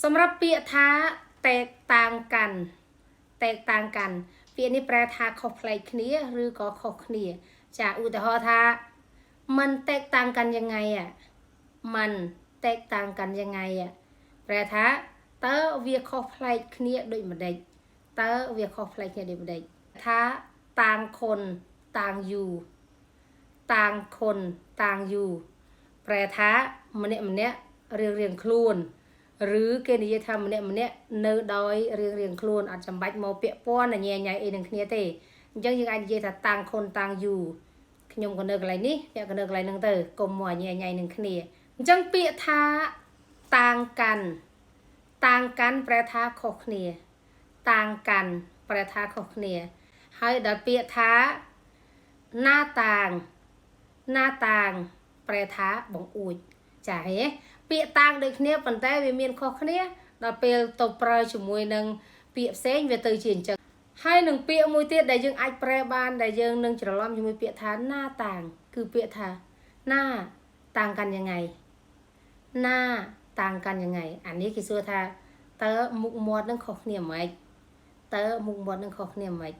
សម្រាប់ពាក្យថាแตกต่างกัน แตกต่างกัน ពាក្យនេះប្រែថាខុសប្លែកគ្នាឬក៏ខុសគ្នា ចាឧទាហរណ៍ថាมันแตกต่างกันยังไงอ่ะมันแตกต่างกันยังไงอ่ะប្រែថាតើវាខុសប្លែកគ្នាដូចម្ដេចតើវាខុសប្លែកគ្នាដូចម្ដេចថាต่างคนต่างอยู่ ต่างคนต่างอยู่ ប្រែថាម្នាក់ម្នាក់រៀងរៀងខ្លួន ឬគេនិយាយថាម្នាក់ម្នាក់នៅដោយរៀងរៀងខ្លួនអត់ចាំបាច់មកពាក់ព័ន្ធញ៉ែញ៉ៃអីនឹងគ្នាទេអញ្ចឹងយើងអាចនិយាយថាต่างคนต่างอยู่ខ្ញុំក៏នៅកន្លែងនេះអ្នកក៏នៅកន្លែងហ្នឹងទៅកុំមកញ៉ែញ៉ៃនឹងគ្នាអញ្ចឹងពាក្យថាต่างกัน ต่างกัน ប្រែថាខុសគ្នា ต่างกัน ប្រែថាខុសគ្នា ហើយដល់ពាក្យថាหน้าต่าง หน้าต่าง ប្រែថាបង្អួចចាហេពាក្យต่างដូចគ្នាប៉ុន្តែវាមានខុសគ្នាដល់ពេលទៅប្រើជាមួយនឹងពាក្យផ្សេងវាទៅជាអញ្ចឹងហើយនឹងពាក្យមួយទៀតដែលយើងអាចប្រែបានដែលយើងនឹងច្រឡំជាមួយពាក្យថាหน้าต่าง គឺពាក្យថាหน้าต่างกันยังไงหน้าต่างกันยังไงអានេះគេសួរថាតើមុខមាត់នឹងខុសគ្នាហ្មងតើមុខមាត់នឹងខុសគ្នាហ្មង